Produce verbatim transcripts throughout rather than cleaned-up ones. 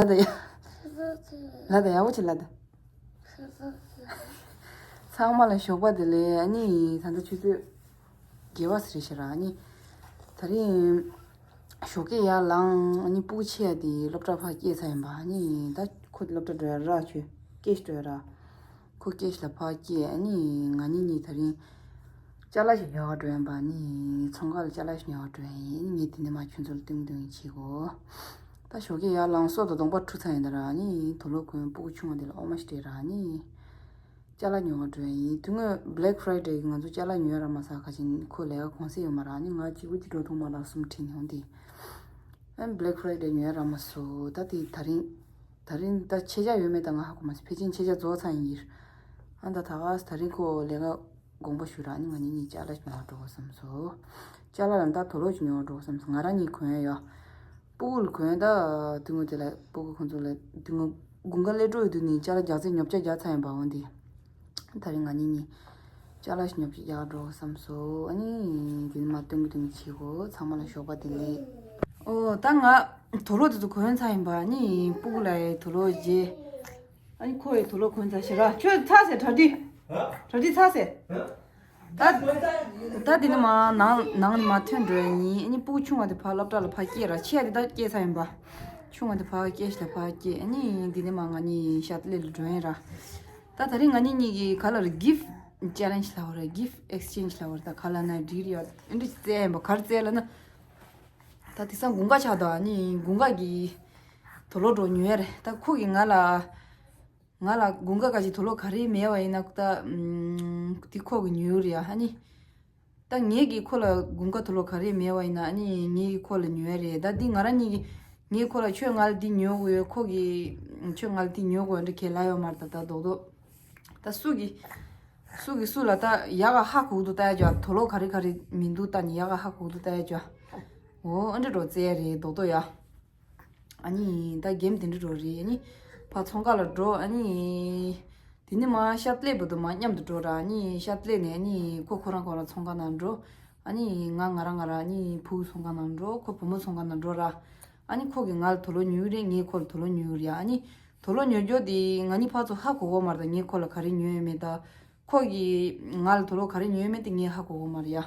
ལ་ད་ཡ། ལ་ད་ཡག་པོ་བྱེད་ལ་ད། ཚང་མ་ལ་ཞོགས་པ་བདེ་ལེགས། ཨ་ནི་ད་ལྟ་ཆུ་ཚོད་བརྒྱད་པ་ཟེར་ཤག་ར། ཨ་ནི་ད་རིང་ཞོགས་ཀས་ཡར་ལངས། ཨ་ནི་སྤུ་གུ་ཆེ་ཡ་དེ་སློབ་གྲྭ་ཕར་སྐྱེལ་ཚར་ཡིན་པ། ཨ་ནི་ད་ཁོ་སློབ་གྲྭ་འགྲོ་ཡ་ར། ཁྱོད་སྐྱེལ་འགྲོ་ཡ་ར། ཁོ་སྐྱེལ་ལ་ཕར་སྐྱེལ། ཨ་ནི་ང་གཉིས་གཉིས་ད་རིང་ཅ་ལག་ཞིག་ཉོ་བར་འགྲོ་ཡིན་པ། ཨ་ནི་ཚོང་ཁང་ལ་ཅ་ལག་ཞིག་ཉོ་བར་འགྲོ་ཡིན། ཨ་ནི་ངས་དེ་ནས་མར་ཁྱོད་ཚོ་ལ་སྟོན་གི་སྟོན་གི་བྱེད་གོ། ད་ཞོགས་ཀས་ཡར་ལངས་སོ་དང་གདོང་པ་འཁྲུ་ཚར་ཡིན་ད་ར། ཨ་ནི་དུག་ལོག་གོན། སྤུ་གུ་ཆུང་བ་དེ་ལ་ཨོ་མ་ཞིག་སྤྲད་ར། ཨ་ནི་ཅ་ལག་ཉོ་བར་འགྲོ་ཡ་ཡིན། དེ་སྔོན་Black Friday་གི་ང་ཚོ་ཅ་ལག་ཉོ་ཡ་རག་མ་སོང་། ག་ཅིག་ཁོ་ལས་ཀ་གུང་སེང་ཡོད་མ་རེད། ཨ་ནི་ང་གཅིག་པུ་གཅིག་འགྲོ་ཐུབ་མ་རེད། གསུམ་ཁྲིད་ནས་འོང་དེ། ཨ་ནི་Black Friday་ཉོ་ཡ་རག་མ་སོང་། ད་དེ་ད་རིང་ད་རིང་ད་ཆད་ཆག་ཡོད་མེད་ད་ང་ཧ་གོ་མ་སོང་། ཕལ་ཆེར་ཆད་ཆག་རྫོགས་ཚར་ཡིན་གྱི་རེད། ཨ་ད་ད་ག་ད་རིང་ཁོ་ལས་ཀ་དགོངས་པ་ཞུ་ར། ཨ་ནི་ང་གཉིས་གཉིས་ཅ་ལག་ཉོ་བར་འགྲོ་དགོས་བསམ་སོང་། ཅ་ལག་ལ་ད་དུག་ལོག་ཅིག་ཉོ་བར་འགྲོ་དགོས་བསམ་སོང་། ང་རང་གཉིས་གོན་ཡ་ཡོད། སྤུ་གུ་ལ་གོན་ད། དེ་སྔོན་དེ་ལ་སྤུ་གུ་ཁོང་ཚོ་ལ་དེ་སྔོན་དགུན་ཁ་སླེབས་འགྲོ་ཡི་དུས་ནས་ཅ་ལག་རྒྱག་ཚད་ཉོ་ཆ་རྒྱག་ཚར་ཡིན་པ། འོན་ཏེ་ད་རིང་ང་གཉིས་གཉིས་ཅ་ལག་ཞིག་ཉོ་ཆ་རྒྱག་འགྲོ་བསམ་སོང་། ཨ་ནི་དེ་ནས་མར་སྟོན་གི་སྟོན་གི་བྱེད་གོ། ཚང་མ་ལ་ཞོགས་པ་བདེ་ལེགས། ཨོ་ད་ང་དུག་ལོག་དེ་ཚོ་གོན་ཚར་ཡིན་པ། ཨ་ནི་སྤུ་གུ་ལ་ཡི་དུག་ལོག་བརྗེ། ཨ་ནི་ཁོ་ཡི་དུག་ལོག་གོན་ཚར་ཤག་ར། ཁྱོད་ཚར་ཟེར་གྲ་སྒྲིག་གྲ་སྒྲིག་ཚར་ཟེར། ད་ད་དེ་ནས་མར་ནང་ནང་ནས་མར་ཐོན་འགྲོ་ཡ་ཡིན། ཨ་ནི་སྤུ་གུ་ཆུང་བ་དེ་ཕར་སློབ་གྲྭ་ལ་ཕར་སྐྱེལ་ར། ཆེ་ཡ་དེ་ད་སྐྱེལ་ཚར་ཡིན་པ། ཆུང་བ་དེ་ཕར་སྐྱེལ་ཞིག་ལ་ཕར་སྐྱེལ། ཨ་ནི་དེ་ནས་མར་ང་གཉིས་ཤར་ཏི་ལེ་ལ་འགྲོ་ཡིན་ར། ད་ད་རིང་ང་གཉིས་གཉིས་ཀྱི་ག་ལ་རེད། Gift Challenge་ལབ་པ་རེད། Gift Exchange་ལབ་པ་རེད། ད་ག་ལ་ན་འགྲིག་རེད་ཡ། ཨ་འདྲ་ཞིག་བཙལ་ཡིན་པ། ག་རེ་བཙལ་ལབ་ན། ད་དེང་སང་དགུན་ཁ་ཆགས་འདུག་ཨ་ནི་དགུན་ཁ་གི་དུག་ལོག་འདྲ་ཉོ་ཡ་རེད། ད་ཁོ་གིས་ང་ལ་ང་ལ་དགུན་ཁ་ག་ཅིག་དུག་ལོག་ག་རེ་མེད་པ་ཡིན་ན། ད་ཨམ་དེ་ཁོ་གིས་ཉོ་རེད་ཡ། ཨ་ནི་ད་ངས་ཀྱིས་ཁོ་ལ་དགུན་ཁ་དུག་ལོག་ག་རེ་མེད་པ་ཡིན་ན། ཨ་ནི་ངས་ཀྱིས་ཁོ་ལ་ཉོ་ཡ་རེད། ད་འདི་ང་རང་གཉིས་ཀྱིས་ངས་ཁོ་ལ་ཁྱོད་ང་ལ་འདི་ཉོ་དགོས་ཡོད། ཁོ་གིས་ཁྱོད་ང་ལ་འདི་ཉོ་དགོས་ཡོད་འདྲ་ཁས་ལབ་ཡོད་མ་རེད། ད་ད་རྡོག་རྡོག་ད་སུ་གིས་སུ་གིས་སུ་ལ་ད་ཡག་ག་ཧ་གོ་གི་འདུག་ལྟ་ཡ་ཅོ། དུག་ལོག་ག་རེ་ག་རེ་མི་འདུག་ལྟ་ནི་ཡག་ག་ཧ་གོ་གི་འདུག་ལྟ་ཡ་ཅོ། འོ་ཨ་འདྲ་འདྲ་བཙལ་ཡ་རེད་རྡོག་རྡོག་ཡ། ཨ་ནི་ད་གེམ་དེ་འདྲ་འདྲ་རེད། ཨ་ནི་ཕར་ཚོང་ཁང་ལ་འགྲོ། ཨ་ནི་དེ་ནས་མར་ཤར་ཏི་ལེ་བར་དུ་མར་མཉམ་དུ་འགྲོ་ར། ཨ་ནི་ཤར་ཏི་ལེ་ནས་ཨ་ནི་ཁོ་ཁོ་རང་ཁོ་རང་ཚོང་ཁང་ནང་འགྲོ། ཨ་ནི་ང་ང་རང་ང་རང་ཨ་ནི་བུ་ཚོང་ཁང་ནང་འགྲོ། ཁོ་བུ་མོ་ཚོང་ཁང་ནང་འགྲོ་ར། ཨ་ནི་ཁོ་གིས་ང་ལ་དུག་ལོག་ཉོ་གི་རེད། ངས་ཁོ་ལ་དུག་ལོག་ཉོ་གི་རེད། ཨ་ནི་དུག་ལོག་ཉོ་རྒྱུ་དེ་ང་གཉིས་ཕར་ཚུར་ཧ་གོ་གོ་མ་རེད། ད་ངས་ཁོ་ལ་ག་རེ་ཉོས་ཡོད་མེད་ད། ཁོ་གིས་ང་ལ་དུག་ལོག་ག་རེ་ཉོས་མེད་དེ་ངས་ཧ་གོ་གོ་མ་རེད་ཡ།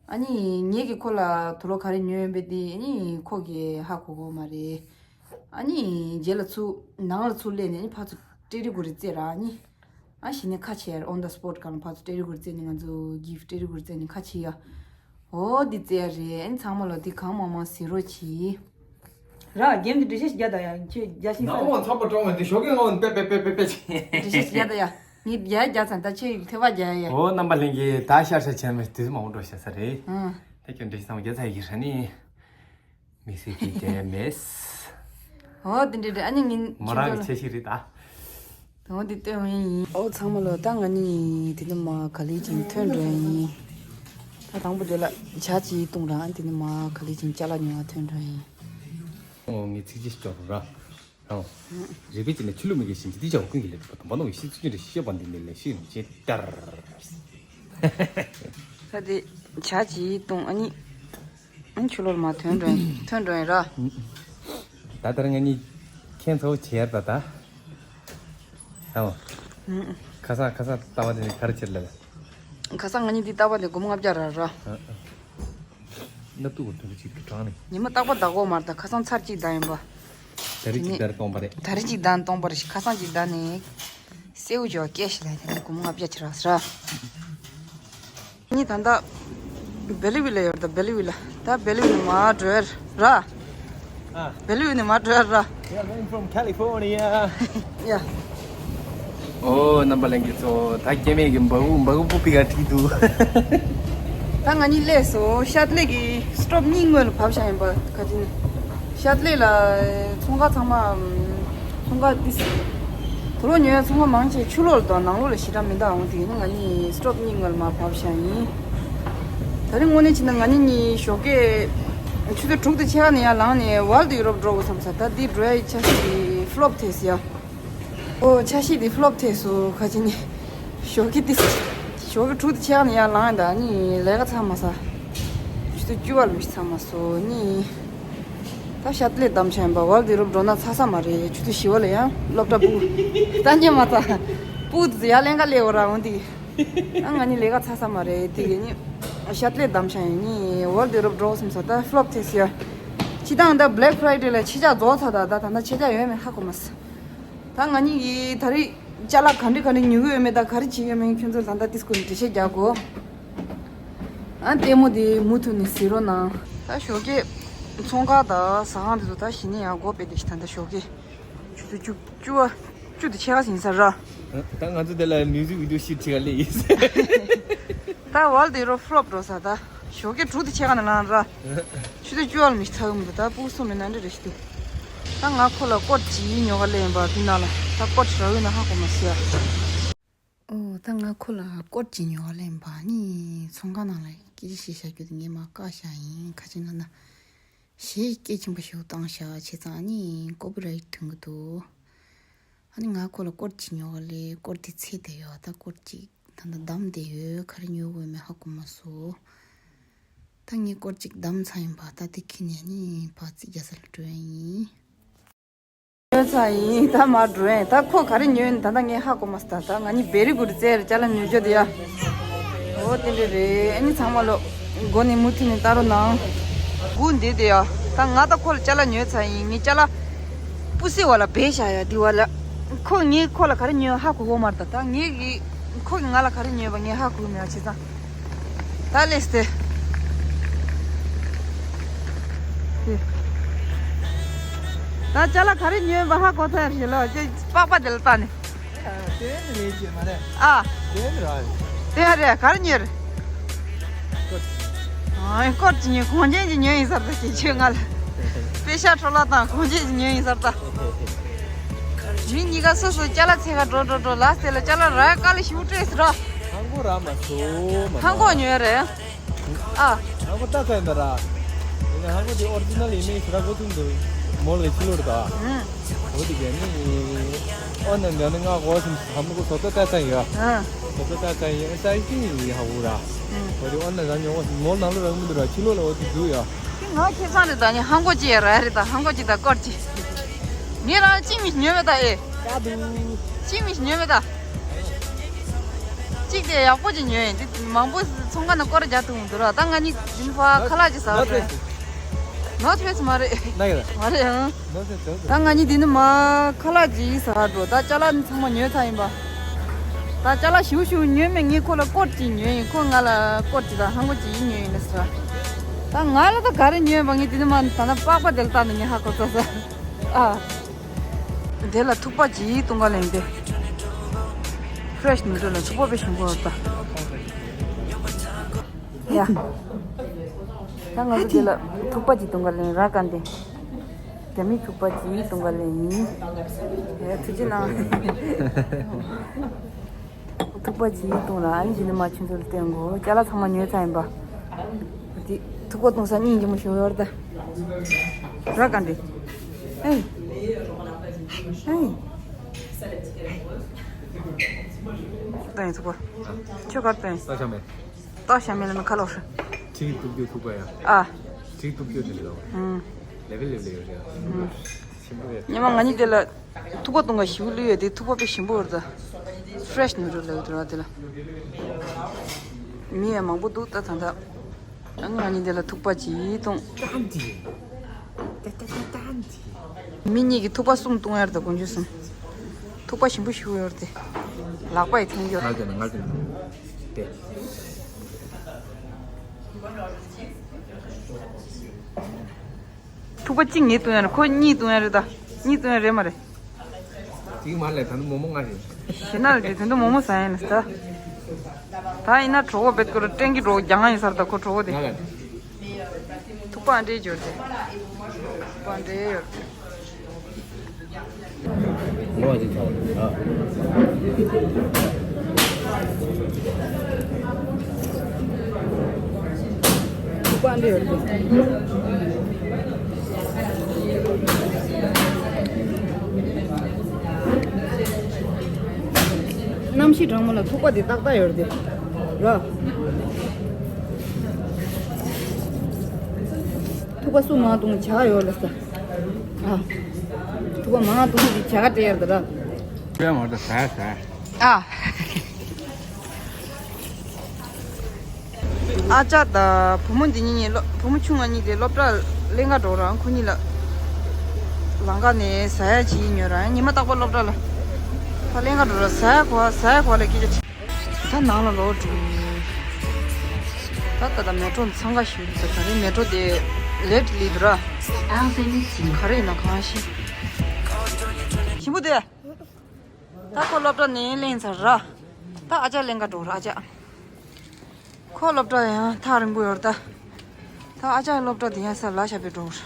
ཨ་ནི་ངེད་ཀྱིས་ཁོ་ལ་དུག་ལོག་ག་རེ་ཉོས་ཡོད་མེད་དེ་ཨ་ནི་ཁོ་གིས་ཧ་གོ་གོ་མ་རེད། ཨ་ནི་རྗེས་ལ་ཚུར་ནང་ལ་ཚུར་སླེབས་ནས་ཨ་ནི་ཕར་ཚུར་ཀྲེ་རི་གུ་རི་བཙལ་ར། ཨ་ནི་ཨ་གཞི་ནས་ཁ་ཕྱེ་ཡ་on the spot་གང་ལ་ཕར་ཚུར་ཀྲེ་རི་གུ་རི་བཙལ་ནས་ང་ཚོ་gift་ཀྲེ་རི་གུ་རི་བཙལ་ནས་ཁ་ཕྱེ་ཡ། འོ་འདི་བཙལ་རེད། ཨ་ནི་ཚང་མ་ལ་འདི་གང་མང་མང་ཟེར་རོགས་གྱིས། ར་གེམ་འདི་འགྲེལ་བཤད་ཞིག་རྒྱག་ད་ཡ། ཁྱོད་རྒྱ་ཤིང་ས་ནག་མོ་ཚགས་པ་གྲོང་བ་འདི་ཞོགས་ཀས་ངའི་འོག་ནས་པེ་པེ་པེ་པེ་པེ་བྱེད། འགྲེལ་བཤད་ཞིག་རྒྱག་ད་ཡ། ངས་རྒྱ་རྒྱག་ཚར། ད་ཁྱོད་ཐེ་བ་རྒྱག་ཡ། འོ་རྣམ་པ་ལྷན་རྒྱས། ད་ཤར་ཤར་བྱས་ནས་དུས་མང་པོ་འགྲོ་ཤག་ས་རེད། ཨང་། ད་ཁྱོད་འགྲེལ་བཤད་ཚང་མ་རྒྱག་ཚར་ཡི་ར་ནི། མི་སྲིད་ཀྱི་དེ་མེད། འོ་དེ་འདྲ་རེད། ཨ་ནི་ངིན་མོ་རང་གི་འཆར་གཞི་རེད་ད། དང་འདི་སྟོན་ཡིན། ཨོ་ཚང་མ་ལོ། ད་ང་གཉིས་དེ་ནས་མར་ག་ལེ་ཅིག་ཐོན་འགྲོ་ཡིན། ད་དང་པོ་དེ་ལ་ཇ་ཅིག་བཏུང་ར། དེ་ནས་མར་ག་ལེ་ཅིག་ཅ་ལག་ཉོ་བ་ཐོན་འགྲོ་ཡིན། ཨོ་ངས་ཚིག་ཅིག་སྐྱོར་ར། ཨོ། རེ་བེ་ཅི་ནས་ཆུ་ལུ་མི་གེ་བཞིན་གྱི་དེ་ཇ་བ་ཀུན་གྱི་ལས་གྲུབ་པ་དམ་པ་ནོ་ཡི་ཤི་ཚུ་ཅི་རེ་ཤི་བ་འདི་ནས་ལས་ཤི་ཡོང་ཅེ་ཏར། ད་དེ་ཇ་ཅིག་བཏུང་། ཨ་ནི་ཨ་ནི་ཆུ་ལོར་མ་ཐོན་འགྲོ་ཡིན། ཐོན་འགྲོ་ཡིན་ར། ད་ལྟར་ང་གཉིས་ཁྱེད་ཚོ་བྱེད་ཡར་ད་ད། ཨོ། ཁ་སང་ཁ་སང་ལྟ་བ་དེ་ནི་ག་རེ་བྱེད་ལབ། ཁ་སང་ང་གཉིས་འདི་ལྟ་བ་དེ་སྒོར་མོ་ལྔ་བརྒྱ་རག་ར། ཨ་ཨ། སྣབས་དུག་གོ་དུང་གཅིག་གི་གྲངས་ནི། ཉི་མ་རྟག་པར་ལྟ་གོ་མ་རེད་ད། ཁ་སང་ཚར་གཅིག་ལྟ་ཡིན་པ། ད་རེས་གཅིག་ལྟ་སྟོང་པ་རེད། ད་རེས་གཅིག་ལྟ་སྟོང་པ་རེད། ཁ་སང་གཅིག་ལྟ་ནི། སེའུ་ཇོ་ཀེ་ཤི་ལ་དེ་ནི་སྒོར་མོ་ལྔ་བརྒྱ་ཆི་རག་ཟེར། ངས་ད་ལྟ་བེ་ལི་ཝི་ལ་ཡོད་རེད་ད། བེ་ལི་ཝི་ལ། ད་བེ་ལི་ཝི་ནས་མར་འགྲོ་ཡ་ར། ཨ། བེ་ལི་ཝི་ནས་མར་འགྲོ་ཡ་ར། Yeah, I'm from California. Yeah. ཨོ་རྣམ་པ་ལྷན་རྒྱས་ཚོ། ད་སྐྱེ་དམན་གྱི་འབའ་ཁུག་འབའ་ཁུག་སྤུ་པི་ག་ཁྲིད་འདུག་ད་ང་གཉིས་སླེབས་སོང་། ཤར་ཏི་ལེ་གི་སི་ཊོབ་གཉིས་སྔོན་ལ་བབས་བཞག་ཡིན་པ། ག་ཅི་ནས་ཤར་ཏི་ལེ་ལ་ཚོང་ཁང་ཚང་མ། ཚོང་ཁང་ཏི་སི། དུག་ལོག་ཉོ་ཡ་ཚོང་ཁང་མང་ཆེ་ཕྱི་ལོགས་ལ་དང་ནང་ལོགས་ལ་ཞེ་དྲག་མི་འདུག་འོང་དེ་ནི་ང་གཉིས་སི་ཊོབ་གཉིས་སྔོན་ལ་མར་བབས་བཞག་ཡིན། ད་རིང་དངོས་གནས་བྱས་ན་ང་གཉིས་གཉིས་ཞོགས་ཀས་ཆུ་ཚོད་དྲུག་དང་ཕྱེད་ཀ་ནས་ཡར་ལངས་ནས་ཝརལ་ཌི་ཡུ་རོབ་འགྲོ་དགོས་བསམ་ས། ད་འདི་འགྲོ་ཡ་ཡི་འཆར་གཞི་དེ་ཕི་ལོབ་ཐེབས་ཡ། ཨོ་འཆར་གཞི་དེ་ཕི་ལོབ་ཐེབས་སོང་། ག་ཅི་ནས་ཞོགས་ཀས་ཏི་སི། ཞོགས་ཀས་དྲུག་དང་ཕྱེད་ཀ་ནས་ཡར་ལངས་ཡིན་ད་ནི་ལས་ཀ་ཚར་མ་ས། ཆུ་ཚོད་བཅུ་པ་ལ་མི་ཚར་མ་སོང་ནི། ད་ཤ་ཏི་ལས་བསྡམས་ཤག་ཡིན་པ། ཝརལ་ཌི་ཡུ་རོབ་འགྲོ་ན་ཚར་ས་མ་རེད། ཆུ་ཚོད་བཞི་པ་ལ་ཡང་སློབ་གྲྭ་སྤུ་ད་ཉན་མ་ཚར། སྤུ་དུ་ཡར་ལེན་ག་སླེབས་འོ་ར་འོང་དེ། ཨ་ང་གཉིས་ལས་ཀ་ཚར་ས་མ་རེད་དེ་གི་ནི། ཤ་ཏི་ལས་བསྡམས་ཤག་ཡིན་ནི། ཝརལ་ཌི་ཡུ་རོབ་འགྲོ་བསམ་ས་ད་ཕློབ་ཐེ་སི་ཡ། ཕྱི་ཐང་ད་བྷི་ལེག་ཕ་རའི་ཌེ་ལ་ཕྱི་ལྕགས་རྫོགས་ཚར། ད་ད་ད་ད་ཕྱི་ལྕགས་ཡོད་མེད་ཧ་གོ་མ་སོང་། ད་ང་གཉིས་ཀྱིས་ད་རེས་ཅ་ལག་ག་འདྲ་ག་འདྲ་ཉོ་གི་ཡོད་མེད་དང་ག་རེ་བྱེད་ཀྱི་ཡོད་མེད་ཁྱོད་ཚོ་ད་ལྟ་ཏིས་ཀུན་འགྲེལ་བཤད་རྒྱག་དགོས། ཨ་ལྟད་མོ་དེ་མུ་མཐུད་ནས་གཟིགས་རོགས་གནང་། ད་ཞོགས་ཀས་ཚོང་ཁང་དང་ཟ་ཁང་དེ་ཚོ་ད་གཞི་ནས་ཡང་སྒོ་ཕྱེ་བསྡད་ཤག་ད་ལྟ་ཞོགས་ཀས་ཆུ་ཚོད་བཅུ་བཅུ་བ་བཅུ་དང་ཕྱེད་ཀ་ཟིན་ས་ར། ད་ང་ཚོ་དེ་ལ་མིའུ་ཟིག་བི་ཌི་ཡོ་ཤུ་ཊི་བྱེད་ག་སླེབས་ཡིན། ད་ཝརལ་ཌི་ཡུ་རོབ་ཕློབ་འགྲོ་ས་ད། ཞོགས་ཀས་དྲུག་དང་ཕྱེད་ཀ་ནས་ལངས་ར། ཆུ་ཚོད་བཅུ་བ་ལ་མི་ཚར་གི་མི་འདུག་ད་སྤུ་གུ་གསུམ་ལ་ན་འདྲ་རེ་ཞིག་འདུག་ད་ང་ཁོ་ལ་སྐོར་གཅིག་ཉོ་ག་སླེབས་ཡིན་པ། དེ་ནང་ལ་ད་སྐོར་གཅིག་རག་ཡོད་ན་ཧ་གོ་མ་སོང་། ཨོ་ད་ང་ཁོ་ལ་སྐོར་གཅིག་ཉོ་ག་སླེབས་ཡིན་པ། ནི་ཚོང་ཁང་ནང་ལ་སྐད་ཆ་བཤད་བཞག་རྒྱུ་དེ་ངས་མར་བཀག་བཞག་ཡིན། ག་ཅི་ལབ་ན་གཞས་སྐད་ཆེན་པོ་ཞིག་བཏང་བཞག་བྱས་ཙང་ནི་ཀོ་པི་རའིཊ་ཐོན་གི་འདུག་ཨ་ནི་ང་ཁོ་ལ་སྐོར་གཅིག་ཉོ་ག་སླེབས། སྐོར་དེ་ཚད་བསྡད་ཡོད། ད་སྐོར་གཅིག་ད་ལྟ་བསྡམས་བསྡད་ཡོད། ག་རེ་ཉོ་དགོས་མེད་ཧ་གོ་མ་སོང་། ད་ངས་སྐོར་གཅིག་བསྡམས་ཚར་ཡིན་པ། ད་དེ་ཁྱེར་ནས་ནི་ཕར་རྩིས་རྒྱག་ས་ལ་འགྲོ་ཡ་ཡིན། ཉོས་ཚར་ཡིན། ད་མར་འགྲོ་ཡིན། ད་ཁོ་ག་རེ་ཉོས་ཡིན་ད་ལྟ་ངས་ཧ་གོ་མ་སོང་། ད་ད་ང་གཉིས་བེ་རི་གུཌ་རྩེ་རུ་ཅ་ལག་ཉོ་རྒྱུ་དེ་ཡ། འོ་དེ་འདྲ་རེད། ཨ་ནི་ཚང་མ་ལོ་མགོ་ནས་མུ་མཐུད་ནས་ལྟ་རོགས་གནང་། སྒུག་བསྡད་དེ་ཡ། ད་ང་ད་ཁོ་ལ་ཅ་ལག་ཉོས་ཚར་ཡིན། ངས་ཅ་ལག་སྤུ་སེ་བ་ལ་སྦས་བཞག་ཡ་དེ་བ་ལ། ཁོ་ངས་ཁོ་ལ་ག་རེ་ཉོས་ཧ་གོ་གོ་མ་རེད། ད་ད་ངས་གི་ཁོ་གིས་ང་ལ་ག་རེ་ཉོས་པ་ངས་ཧ་གོ་གི་མེད་པ་བྱས་ཙང་། ད་ལེས་ཏེ། ད་ཅ་ལག་ག་རེ་ཉོས་པ་ཧ་གོ་ཐལ་ཞེས་ལ་ཅེ་པགས་པ་དེ་ལ་བལྟས་ནས། དེ་ནི་རེད་ཅེས་མ་རེད། ཨ། དེ་ནི་ར། དེ་རེད། ག་རེ་ཉོས་རེད། ཨ་སྐོར་གཅིག་ཉོས། གོང་ཆེན་གཅིག་ཉོས་ཡིན་ས་རེད། ད་ཁྱེད་ཆོས་ང་ལ་པེ་ཤ་འཕྲོ་བརླག་བཏང་། གོང་ཆེན་གཅིག་ཉོས་ཡིན་ས་རེད་ད། མི་གཉིས་ཀ་སོ་སོ་ཅ་ལག་འཚོལ་ག་འགྲོ་འགྲོ་འགྲོ་ལ་ཟེར་ལ་ཅ་ལག་རག་ག་ལ་ཞུ་སྤྲད་ཟེར་རོ། ཧང་གོ་རག་མ་སོང་མ། ཧང་གོ་ཉོས་རེད། ཨ། ཧང་གོ་ལྟ་ཚར་ཡིན་ད་ར། ཡིན་ན་ཧང་གོ་དེ་ཨོ་རི་ཇི་ནལ་ཡིན་མིན་ཟེར་ར་གོ་ཐུང་འདུག་མོ་ལ་ཕྱི་ལོགས་རེད་ད། ཨུམ། འོ་དེ་གས་ནི། ཨོ་ན་འདི་ནི་ང་གོ་སོང་། ཧང་གོ་བཟོ་ལྟ་ལྟ་ཚར་ཡོད། ཨ། བཟོ་ལྟ་ལྟ་ཚར་ཡིན། ཨ་ས་ཡིན་ཧང་གོ་ར། ཨུམ། འོ་དེ་ཨོ་ན་རང་ཉོ་གོ་མོ་ནང་ལོགས་རག་མི་འདུག་ར། ཕྱི་ལོགས་ལ་འོ་དེ་འདུག་ཡ། དེ་ང་ཁེ་སང་རེད་ད། ནི་ཧང་གོ་ཅི་ཡ་ར་རེད་ད། ཧང་གོ་ཅི་ད་སྐོར་ཅི། ངས་རང་གཅིག་མི་ཉོས་མེད་ད་ཨེ། ཀ་འདུག་གཅིག་མི་ཉོས་མེད་ད། གཅིག་དེ་ཡག་པོ་ཅིག་ཉོས་ཡིན། དེ་མང་པོ་ཚོང་ཁང་ནང་སྐོར་རྒྱག་ཐུབ་འདུག་ར། ད་ང་གཉིས་འདི་ནི་ཕ་ཁ་ལག་ཅིག་ཟ་བ་འགྲོ། ནོར་ཕེ་སི་མ་རེད། ན་གི་ར། མ་རེད་ཨང་། ནོར་ཕེ་སི་ཟ་བ་འགྲོ། ད་ང་གཉིས་འདི་ནི་མ་ཁ་ལག་ཅིག་ཟ་བ་འགྲོ། ད་ཅ་ལག་ནི་ཚང་མ་ཉོས་ཚར་ཡིན་པ། ད་ཅ་ལག་ཞིབ་ཞིབ་ཉོས་མེད། ངས་ཁོ་ལ་སྐོར་ཅིག་ཉོས་ཡིན། ཁོ་ང་ལ་སྐོར་ཅིག་དང་ཧང་གོ་ཅིག་ཉོས་ཡིན་ཟེར། ད་ང་ལ་ད་ག་རེ་ཉོས་པ། ངས་འདི་ནི་མ་ད་ལྟ་པགས་པ་དེ་ལ་བལྟས་ནས་ངས་ཧ་གོ་ཚར་ས། ཨ། དེ་ལ་ཐུག་པ་ཅིག་བཏུང་ག་ལེན་ཏེ། ཕེ་རེ་ཤི་ནུ་ཌལ་ལ་ཐུག་པ་དཔེ་ཞིམ་པོ་ཡོད་ད། ཡ། ད་ང་ཚོ་དེ་ལ་ཐུག་པ་ཅིག་བཏུང་ག་ལེན་ར་ག་འདི། རྒྱ་མི་ཐུག་པ་ཅིག་བཏུང་ག་ལེན་ཡིན། ཡ་ཐུགས་རྗེ་གནང་། ཐུག་པ་ཅིག་བཏུང་ལ་ཨ་ནི་ཇི་ནི་མ་ཆུ་ཚོད་ལ་བསྟན་གོ་ཅ་ལག་ཚང་མ་ཉོས་ཚར་ཡིན་པ། དེ་ཐུག་པ་བཏུང་ས་སྙིང་རྗེ་མོ་ཞིག་ཡོད་རེད་ད། ར་ག་འདི། ཨེ། ཨེ། བཏང་ཡིན་ཐུག་པ། ཁྱོད་གར་བཏང་ཡིན། ལྟ་ཤ་མེད། ལྟ་ཤ་མེད་ལ་ནི་ཁ་ལོག་ཧྲི། ཁྲིག་གཏུབ་རྒྱུ་ཐུག་པ་ཡ། ཨ། ཁྲིག་གཏུབ་རྒྱུ་དེ་རེད་ལ། ཨུམ། ལེ་བེ་ལེ་བེ་ཡོད་རེད། ཨུམ། ཞིམ་པོ་རེད། ཉི་མ་ང་གཉིས་དེ་ལ་ཐུག་པ་བཏུང་ག་ཞིབ་ལུས་ཡོད་དེ་ཐུག་པ་དཔེ་ཞིམ་པོ་རེད་ད། ཕེ་རེ་ཤི་ནུ་ཌལ་ལབ་ཡོད་དེ་ར་དེ་ལ། མི་ཡང་མང་པོ་འདུག་ད་ད་ད། ང་གཉིས་དེ་ལ་ཐུག་པ་ཅིག་བཏུང་། ཏན་ཏན། ཏན་ཏན་ཏན་ཏན། མི་གཉིས་ཀྱིས་ཐུག་པ་གསུམ་བཏུང་ཡ་རེད་ད་དཀོན་མཆོག་གསུམ། ཐུག་པ་ཞིམ་པོ་ཞིག་ཡོད་རེད་དེ། ལག་པ་ཡི་འཐེན་ཡོད། ང་དེ་ན་ང་དེ་ན། དེ། ཐུག་པ་གཅིག་ངས་བཏུང་ཡ་རེད། ཁོ་གཉིས་བཏུང་ཡ་རེད་ད། གཉིས་བཏུང་ཡ་རེད་མ་རེད། དེའི་མ་ལས་ད་ནི་མོག་མོག་ང་ཞིག་ཞེ་ན་རེད་དེ་དུས་མོག་མོག་ཟ་ཡ་ཡིན་ད། ད་ཡིན་ན་གྲོགས་པོ་བེད་ཀོ་ར་ཀྲེང་གི་གྲོགས་རྒྱང་ཡིན་ས་རེད་ད་ཁོ་གྲོགས་པོ་དེ། ང་ལ། ཐུག་པ་འདྲེས་འབྱོར་ཏེ། ཐུག་པ་འདྲེས་ཡོད་ཏེ། ལོ་ཨ་ཅེ་ཆ་བ་ཨ། ཐུག་པ་འདྲེས་ཡོད་ཏེ། གནམ་གཤིས་གྲང་མོ་ལ་ཐུག་པ་དེ་ཏག་ཏག་ཡོད་རེད་དེ། ར། ཐུག་པ་སུ་མ་བཏུང་བྱ་ཡོད་ལ་ས། ཐུག་པ་མང་ང་ཐུག་པ་འདི་བྱ་དགའ་སྤྲད་ཡར་ད་ར། དཔེ་མ་ད་ཟ་ཟ། ཨ། ཨ་ཅག་དང་བུ་མོ་འདི་གཉིས་གཉིས་སློབ་བུ་མོ་ཆུང་བ་གཉིས་དེ་སློབ་གྲྭ་ལེན་ག་འགྲོ་རང་ཁོ་གཉིས་ལ། ལམ་ཁ་ནས་ཟ་ཡ་བྱེད་ཉོས་རང་ཉི་མ་རྟག་པར་སློབ་གྲྭ་ལ། ཕ་ལེན་ག་འགྲོ་ར་ཟ་ཡ་གོ་བ་ཟ་ཡ་གོ་བ་ལ་སྐད་ཆ་དྲིས། ད་ནང་ལ་ལོག་འགྲོ། ད་ད་ད་མེ་ཊོ་འཚང་ཁ་ཞུ་ད་ག་རེ་མེ་ཊོ་དེ་ལེ་ཊི་ལི་འདུག་ར། ག་རེ་ཡིན་ན་གང་ཤེས། ཞིམ་པོ་དེ། ད་ཁོ་སློབ་གྲྭ་ནས་གླེང་ཚར་ར། ད་ཨ་ཅག་གླེང་ག་འགྲོ་ར་ཨ་ཅག་ཁོ་སློབ་གྲྭ་ཡང་ཐག་རིང་པོ་ཡོད་ར་ད། ད་ཨ་ཅག་སློབ་གྲྭ་དེ་ཡང་ས་ལ་ཞབས་པའི་འགྲོ་ར།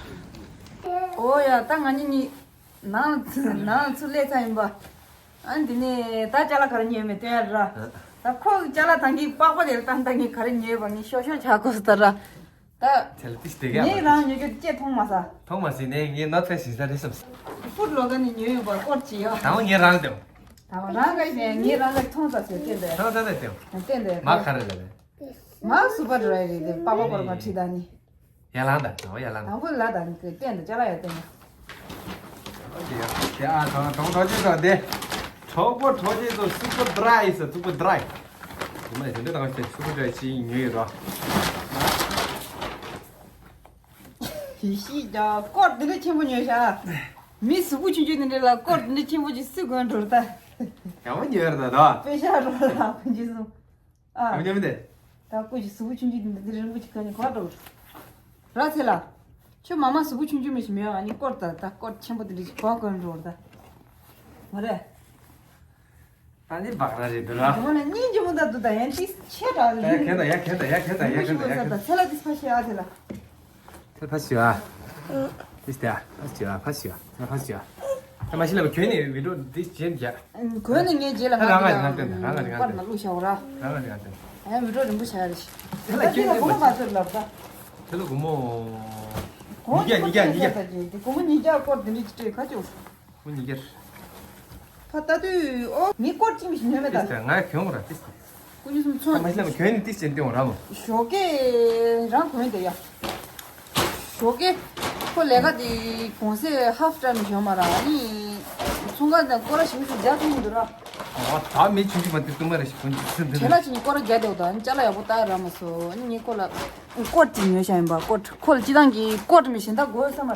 ཨོ་ཡ་ད་ང་གཉིས་གཉིས་ནང་ལ་ཚུར་ནང་ལ་ཚུར་སླེབས་ཚར་ཡིན་པ། ཨ་འདི་ནས་ད་ཅ་ལག་ག་རེ་ཉོས་མེད་སྟོན་ཡ་ར། ད་ཁོ་ཅ་ལག་ད་གིན་པགས་པ་དེ་ལ་ད་ད་གིན་ག་རེ་ཉོས་པ་ངས་ཤོག་ཤོག་བྱ་དགོས་ཟེར་ད་ར། ད། དེ་ལ་ཏིས་དེ་ག་ངས་རང་ཉོ་རྒྱུ་ཅེས་མཐོང་མ་ས། མཐོང་མ་སྲིད་ནས་ངས་ནོར་ཚད་ཞིག་ས་རེད་བསམ། ཕུར་ལོ་ག་ནས་ཉོས་ཡོད་པ་སྐོར་ཅི་ཡོད། ད་བ་ངས་རང་དེ། ད་བ་རང་ག་ཞེས་ངས་རང་ག་མཐོང་ས་ཟེར་བསྟན་པས། མཐོང་ས་ད་དེ། བསྟན་པས། མ་ག་རེ་ལ་རེད། མ་སུ་པར་ཌ་རའི་རེད་དེ་པགས་པ་པར་མ་ཁྲིད་ད་ནི། ཡ་ལང་ད་ད་བ་ཡ་ལང་ད། དང་པོ་ལ་ད་ནི་བསྟན་ད་ཅ་ལག་ཡ་བསྟན་ད། དེ་ཨ་ཐང་ཐང་ཐོ་ཅི་ཐོ་དེ། གྲོགས་པོ་གྲོགས་ཅི་ཐོ་སུ་པར་ཌ་རའི་ས་སུ་པར་ཌ་རའི། དེ་མ་དེ་འདྲ་དང་ཞེས་ཤུགས་འདྲ་ཞིག་ཉོས་ཡོད་རོ། ཞིག་ཞིག་ཀྱང་སྐོར་འདི་འདྲ་ཆེན་པོ་ཉོས་ཤག་མི་གཟུགས་པོ་ཆུང་ཆུང་འདི་འདྲ་ལ་སྐོར་འདི་འདྲ་ཆེན་པོ་ཅིག་སུས་གོན་འགྲོ་ད། ཡག་པོ་ཉོས་ཡོད་རེད་ད། དཔེ་ཤག་རོ་ལ་ཁོ་འཇིགས་སོང་། ཨ། ཡག་པོ་ཉོས་མི་འདུག་ད་སྐུ་ཞིག་གཟུགས་པོ་ཆུང་ཆུང་འདི་འདྲ་རིང་པོ་ཅིག་གོན་ནས་ག་འགྲོ། ར་ཚེ་ལ། ཁྱོད་མ་མ་གཟུགས་པོ་ཆུང་ཆུང་མི་ཞིག་མེད་ཨ་ནི་སྐོར་ད་ད་སྐོར་ཆེན་པོ་འདི་འདྲ་ཞིག་གོན་གོན་འགྲོ་ད། མ་རེད། ད་ནི་བག་ར་རེད་འདུག་ར། དེ་མ་ལ་སྙིང་རྗེ་མོ་ད་འདུག་ད་ཡན་ཏིས་ཆེ་དྲག་ད་ཡ་ལི་ཁེ་ད་ཡ་ཁེ་ད་ཡ་ཁེ་ད་ཡ་ཁེ་ད་ཡ་ཁེ་ད། ཚེ་ལ་ཏིས་ཕ་ཤི་ཨ་ཚེ་ལ། ཚེ་ཕ་ཤི་ཨ། ཏིས་ཏ་ཕ་ཤི་ཨ་ཕ་ཤི་ཨ་ཚེ་ཕ་ཤི་ཨ། ད་མ་ཤི་ལ་བ་གྱོན་ནས་བི་ཌིའོ་འདི་བྱེད་རྒྱ། གྱོན་ནས་ངའི་རྗེས་ལ་ད་རང་ང་རང་བསྟན་ད་རང་ང་རང་བསྟན། པར་ན་བླུགས་བྱ་བ་ར། རང་ང་རང་བསྟན། ཨ་བི་ཌིའོ་རིང་པོ་བྱ་ཡ་རེད། ཚེ་ལ་ད་ཁྱོད་ལ་སྒོར་མོ་ག་ཚོད་ལབ་ད། ཚེ་ལ་སྒོར་མོ། གོང་ཉིས་བརྒྱ་ཉིས་བརྒྱ་ཉིས་བརྒྱ། སྒོར་མོ་ཉིས་བརྒྱ་སྐོར་འདི་འདྲ་ཅིག་སྤྲད་ག་ཅོ། ཁོ་གཉིས་ཀར། ཕ་ལྟ་དུས་ཨོ་ངའི་སྐོར་གཅིག་མི་ཞིག་ཉོས་མེད་ད། ཏིས་ཀྱང་ང་གྱོན་ར་ཏིས་ཀྱང་། ཀུ་ཉི་གསུམ་ཚོ། ད་མ་ཤི་ལ་མ་གྱོན་ནི་ཏིས་ཅན་ཏེ་འོང་ར་མོ། ཞོགས་ཀས་རང་གོན་དེ་ཡ། ཞོགས་ཀས། ཁོ་ལས་ཀ་དེ་གོང་ཚད་ཧབ་ཊ་མི་ཞོག་མ་ར་ནི། ཚོང་ཁང་དང་སྐོར་ར་ཞིག་ཞིག་རྒྱག་ཐུབ་ཡིན་འདུག་ར། ཨོ་ད་མི་ཆུང་ཆུང་མ་དེ་ཏུ་མ་ར་ཞིག་གོན་ཏིས་ཏིས་ཏིས། བྲེལ་ལ་ཅིག་ནི་སྐོར་ར་རྒྱག་དེ་འོ་ད་ནི་ཅ་ལག་ཡག་པོ་ལྟ་ཡ་ར་མ་སོ་ནི་ངའི་སྐོར་ལ། སྐོར་གཅིག་ཉོས་བཞག་ཡིན་པ་སྐོར་ཁོ་ལ་སྤྱི་བཏང་གི་སྐོར་མི་གཞན་དག་དགོས་བསམ་པ།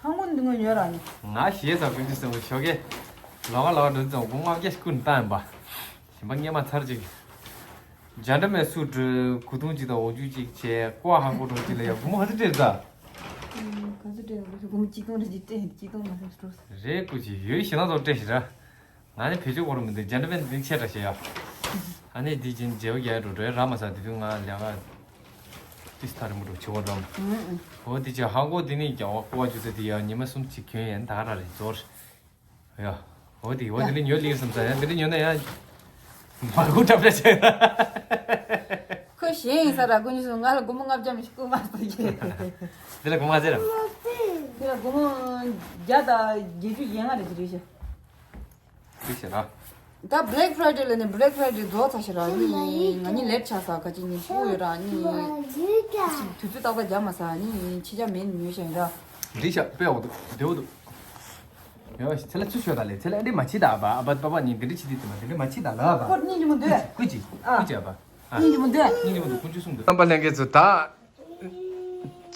ཧང་གོ་འདི་ངོ་ཉོས་ར་ནི། ང་ཞེས་ཟ་ཀུན་ཅི་སེམས་པ་ཞོགས་ཀས། ལོ་ག་ལོ་ག་འགྲོ་ཙང་སྒོར་ལྔ་བརྒྱ་ཞིག་ཀུན་བཏང་ཡིན་པ། ཞིམ་པ་ངས་མ་ཚར་ཅིག་ཇན་ཏ་མན་སུ་ཊི་གུ་དུང་ཅིག་དང་འོག་འཇུག་ཅིག་བྱས་ཀོ་ཧང་གོ་འགྲོ་ཅིག་ལ་ཡ་སྒོར་མོ་ཧ་ཙི་སྤྲད་ད། ག་ཚོད་སྤྲད་ར་སྒོར་མོ་གཅིག་སྟོང་རེ་ཅིག་སྤྲད་གཅིག་སྟོང་མ་ཟད་སྤྲོ། རེད་སྐུ་ཅིག་ཡོད་ཤི་ན་ཚོ་སྤྲད་ཤི་ར། ང་ནི་བེད་སྤྱོད་གོ་རུ་མི་འདུག་ཇན་ཏ་མན་འདི་ཆེ་དྲགས་ཤི་ཡ། ཨ་ནི་འདི་ཅིན་རྗེ་བོ་རྒྱལ་འགྲོ་འགྲོའི་ར་མ་ཟ་དེ་དུས་ང་ལས་ཀ་ཏིས་ཐ་རི་མོ་འགྲོ་ཆེ་བོ་འགྲོ། འོ་དེ་ཅི་ཧང་གོ་དེ་ནི་ཀྱང་བ་ཀོ་བ་ཅུ་ཚ་དེ་ཡ་ཉི་མ་གསུམ་ཅིག་གྱོན་ཡན་ད་ར་རེད་ཛོར། ཡ། འོ་དེ་འོ་དེ་ནི་ཉོ་ལིར་སམ་ས་ཡ་དེ་ནི་ཉོ་ན་ཡ། མ་གུ་ཁྲབ་ཁྲབ་བྱས། ཁོས་གཞན་ཡིན་ས་ར་ཀུན་ཅི་སུ་ང་ལ་སྒོར་མོ་ལྔ་བརྒྱ་མི་ཞིག་བསྐུར་མ་སོང་གི། དེ་ལ་སྒོར་མོ་ཚེ་ར། དེ་ལ་སྒོར་མོ་བརྒྱ་དང་བརྒྱད་ཅུ་ཡན་ལྔ་རེ་ཅིག་རེད་ཤག་དེ་ཤེས་ར། ད་Black Friday ལ་ནི་Black Friday རྫོགས་ཚར་ཤག་ར་ནི་ང་གཉིས་late ཆགས་ས་ཁ་ཅིག་ནི་ཕྲུ་གུ་ཡོད་ར་ནི། དུས་ཚོད་ཏག་ཏག་རྒྱབ་མ་ས་ནི་ཕྱི་རྒྱ་མེད་ནི་ཉོས་ཤག་ཡིན་ར། འདི་ཤག་དཔེ་འོ་འདུག་བདེ་བོ་འདུག་ཡོ་ཚེ་ལ་ཚུར་ཤོད་ད་ལེ་ཚེ་ལ་འདི་མ་ཕྱི་ད་ཨ་ཕ་ཨ་ཕ་ཨ་ཕ་ནི་འདི་འདྲ་ཕྱི་འདི་དེ་མ་འདི་འདྲ་མ་ཕྱི་ད་ལ་ཨ་ཕ། ཁོ་གཉིས་ཀྱི་མོ་འདོད། ཀུ་ཅི་ཨ། ཀུ་ཅི་ཨ་ཕ། གཉིས་ཀྱི་མོ་འདོད། གཉིས་ཀྱི་མོ་འདོད་ཀུན་ཅི་གསུང་འདོད། རྣམ་པ་ལྷན་རྒྱས་ཚོ་ད།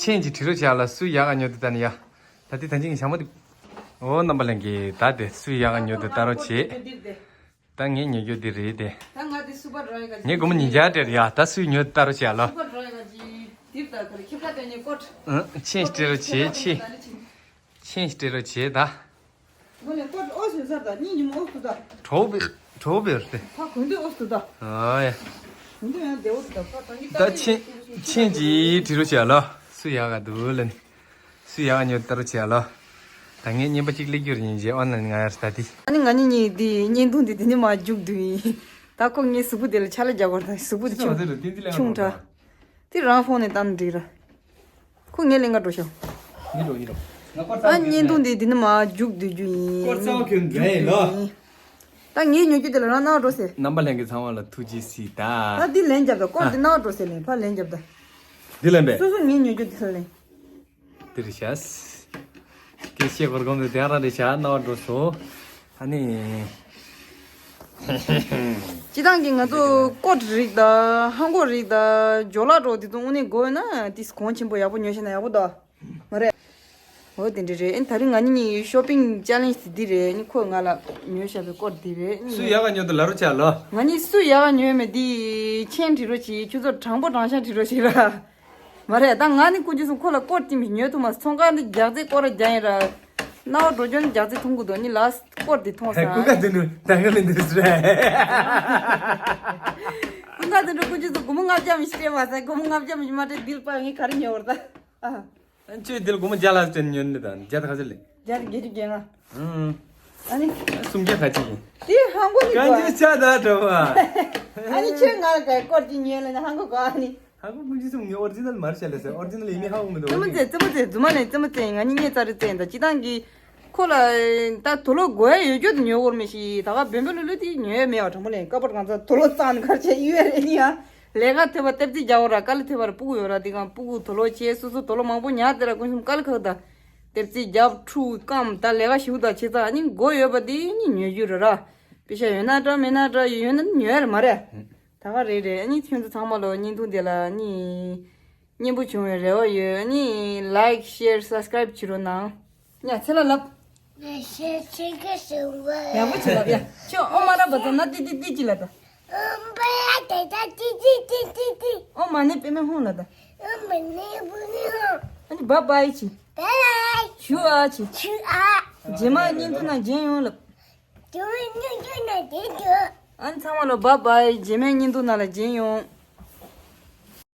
མཆན་གྱི་བྲིས་རོགས་བྱ་ལ་སུས་ཡག་ག་ཉོ་འདི་ད་ནི་ཡ། ད་འདི་ད་ཅི་ངས་བྱ་མོ་འདི། འོ་རྣམ་པ་ལྷན་རྒྱས་ད་དེ་སུས་ཡག་ག་ཉོ་འདི་ལྟ་རོགས་བྱེད། ད་ངས་ཉོ་རྒྱུ་འདི་རེད་དེ། ད་ང་འདི་སུ་པར་ཌ་རའི་ག་ངས་སྒོར་མོ་ཉིས་བརྒྱ་སྤྲད་ཡ་ད་སུས་ཉོ་འདི་ལྟ་རོགས་བྱེད་ལ། སུ་པར་ཌ་རའི་ག་ཅི་འདིར་ད་ག་རེ་ཁྱེད་ཀ་དེ་ནས་ཀོ་ཊི། ཨང་མཆན་སྤྲད་རོགས་བྱེད་ཆེ། མཆན་ཞིག་སྤྲད་རོགས་བྱེད་ད། ངོ་ནས་ཀོ་ཊི་ཨོ་ཟེར་ས་ད་སྙིང་རྗེ་མོ་ཨོ་སུ་ད། གྲོགས་པོ་གྲོགས་པོ་རེད། ཕ་གོན་དུས་ཨོ་སུ་ད། ཨ་ཡ། གོན་དུས་ཡང་བདེ་བོ་སུ་ད་ཕ་ད་གི་ད་ད་མཆན་མཆན་གྱིས་བྲིས་རོགས་བྱེད་ལ་སུ་ཡག་ག་འདུག་ལ་ནི། སུ་ཡག་ག་ཉོ་ལྟ་རོགས་བྱེད་ལ། ད་ངས་བརྙན་པ་གཅིག་སླེབས་རྒྱུ་རེད་ཉིན་རྗེས་ཨོན་ལ་ནི་ང་ཡར་ལྟ་དེ། ཨ་ནི་ང་གཉིས་གཉིས་དེ་བརྙན་ཐུང་དེ་དེ་ནི་མ་མཇུག་བསྡུ་ཡིན། ད་ཁོ་ངའི་གཟུགས་པོ་དེ་ལ་ཆ་ལ་རྒྱག་དགོས་ད་གཟུགས་པོ་དེ་ཆུང་ཆུང་དྲགས། དེ་རང་ཕོན་ནས་བཏང་འགྲིག་ར། ཁོ་ངའི་ལེན་ག་འགྲོ་ཤོག་ཉི་རོ་ཉི་རོ། ང་སྐོར་ཨ་ཚང་བཉིས་གྱོན་འདུག་འདི་འདི་ནི་མ་རྒྱུག་སྡོད་རྒྱུ་ཡིན། སྐོར་ཚང་གྱོན་འདྲ་ཡིན་ལོ། ད་ངའི་ཉོ་རྒྱུ་དེ་ལ་རང་གནང་འགྲོ་ཟེར། རྣམ་པ་ལྷན་རྒྱས་ཚང་མ་ལ་ཐུགས་རྗེ་གཟིགས་ད། ད་འདི་ལེན་རྒྱབ་ད་སྐོར་འདི་གནང་འགྲོ་ཟེར་ལེན་ཕར་ལེན་རྒྱབ་ད། འདི་ལེན་པས། སོ་སོ་ངའི་ཉོ་རྒྱུ་དེ་ལ་ལེན། འདི་རེད་ཤག་ཤེས་སྐོར་སྒོམ་དེ་དེ་རང་རེད་བྱ་རྣ་བ་འགྲོ་སོང་། ཨ་ནི། སྤྱི་བཏང་གི་ང་ཚོ་ཀོ་ཊི་རིགས་དང་ཧང་གོ་རིགས་དང་ཇོ་ལགས་འགྲོ་དེ་ཚོ་དངོས་གནས་དགོས་ན་ཏིས་གོང་ཆེན་པོ་ཡག་པོ་ཉོས་ཤེ་ན་ཡག་པོ་འདུག་མ་རེད། འོ་དེ་འདྲ་རེད། ཨ་ནི་ད་རིང་ང་གཉིས་ནི་ཤོ་པིང་ཅེ་ལེན་ཇི་དེ་འདི་རེད། ཨ་ནི་ཁོས་ང་ལ་ཉོས་བཞག་པའི་ཀོ་ཊི་འདི་རེད། ཨ་ནི་སུས་ཡག་ག་ཉོས་འདུག་ལབ་རོགས་བྱ་ལོ། ང་གཉིས་སུས་ཡག་ག་ཉོས་མེད་དེ་མཆན་བྲིས་རོགས་བྱེད། ཁྱོད་ཚོ་དྲང་པོ་དྲང་བཞག་བྲིས་རོགས་བྱེད་ར། མ་རེད། ད་ང་ནི་ཀུན་སྤྱོད་སོང་ཁོ་ལ་ཀོ་ཊི་ཅིག་མི་ཉོས་ཐུབ་མ་སོང་། ཁ་འདི་རྒྱག་རྩེ་སྐོར་ར་རྒྱག་ཡིན་ར། རྣ་བ་འགྲོ་རྒྱུ་ནི་རྒྱག་རྩེ་མཐོང་གི་འདུག་ནི་ལ་ཀོ་ཊི་འདི་མཐོང་ས། ཀུན་དགའ་དོན་གྲུབ་ད་ག་ལེན་འདིར་ཟེར། ཀུན་དགའ་དོན་གྲུབ་ཀུན་སྤྱོད་སོང་སྒོར་མོ་ལྔ་བརྒྱ་མི་ཤེས་སྤྲད་མ་ས། སྒོར་མོ་ལྔ་བརྒྱ་མི་མ་སྤྲད་འདིར་པ་ངས་ག་རེ་ཉོ་བར་ད། ཨ། ཁྱོད་འདིར་སྒོར་མོ་བརྒྱ་ལ་སྤྲད་ཉོ་ནི་ད་བརྒྱ་ད་ག་ཚོད་ལེ། བརྒྱ་དང་བརྒྱད་ཅུ་གྱ་ལྔ། ཨང་། ཨ་ནི། སུམ་བརྒྱ་ཁ་ཅིག་ཡིན། དེ་ཧང་གོ་ནི་གོ། གང་ཅི་ཆ་ད་འགྲོ་བ། ཨ་ནི་ཁྱོད་ང་ལ་ག་ཀོ་ཊི་ཉོས་ལ་ནི་ཧང་གོ་གོ་ཨ་ནི། ཧང་གོ་ཀུན་སྤྱོད་སོང་ངས་ཨོ་རི་ཇི་ནལ་མར་ཤ་ལེ་ཟེར། ཨོ་རི་ཇི་ནལ་ཡིན་མིན་ཧ་གོ་མི་འདུག་རྩེད་མོ་རྩེ་རྩེད་མོ་རྩེ་རྫུན་མ་ལེན། རྩེད་མོ་རྩེ་ང་གཉིས་ངའི་རྩ་རུ་རྩེ་ཡིན་ད། སྤྱི་བཏང་གི་ཁོ་ལ་ད་དུག་ལོག་དགོས་ཡ་ཡོད་རྒྱུ་དེ་ཉོ་དགོས་མེད་ཤི། ད་ག་བེམ་པོ་ལུ་ལུ་དེ་ཉོ་ཡ་མེད་བ། དྲང་པོ་ལེན་ཀ་པར་གང་ཚ་དུག་ལོག་གཙང་ནི་གར་ཆེ་ཡོད་རེད་ནི་ཡ། ལས་ཀ་ཐེབས་པ་ལྟེབ་རྩེ་རྒྱག་འོ་ར། དཀའ་ལས་ཐེབས་པ་ར་སྤུ་གུ་ཡོད་ར། དེ་གང་སྤུ་གུ་དུག་ལོག་ཆེ་སོ་སོ་དུག་ལོག་མང་པོ་ཉར་དེ་ར་ཀུན་གསུམ་དཀའ་ལས་ཁག་ད། ལྟེབ་རྩེ་རྒྱབ་ཁྲུ་སྐམ་ད་ལས་ཀ་ཞུ་ད་ཆེ་ཚ་ནི་དགོས་ཡོད་པ་དེ་ནི་ཉོ་རྒྱུ་ར་ར། པེ་ཤ་ཡོད་ན་འདྲ་མེད་ན་འདྲ་ཡོད་ན་ནི་ཉོ་ཡ་ར་མ་རེད། ད་ག་རེད་རེད། ཨ་ནི་ཁྱོད་ཚོ་ཚང་མ་ལོ་བརྙན་ཐུང་དེ་ལ་ནི་སྙན་པོ་བྱུང་བའི་རེ་བ་ཡོད། ཨ་ནི་ལའིཀ་ཤེར་སབ་སི་ཀ་རའིབ་བྱེད་རོགས་གནང་། ཡ་ཚེ་ལ་ལབ། ཤེར་ཤེར་གི་ཞུ་བ། ཡག་པོ་བྱེད་ལབ་ཡ། ཁྱོད་ཨོ་མ་ར་བ་ཙམ་ན་ཏི་ཏི་ཏི་ཅི་ལ་ད། ཨོ་མ་ར་དེ་ད་ཏི་ཏི་ཏི་ཏི་ཏི། ཨོ་མ་ནི་པེ་མེ་ཧུང་ལ་ད། ཨོ་མ་ནི་བུ་ནི་ཧུང་། ཨ་ནི་བ་བའི་ཅི། བ་བའི། ཞུ་ཨ་ཅི། ཞུ་ཨ། རྗེས་མ་བརྙན་ཐུང་ནང་མཇལ་ཡོང་ལབ། དུ་བའི་སྙུང་སྐྱོན་ན་དེ་འདུག་ཨ་ནི་ཚང་མ་ལ་བ་བའི། རྗེས་མའི་བརྙན་ཐུང་ནང་ལ་མཇལ་ཡོང་།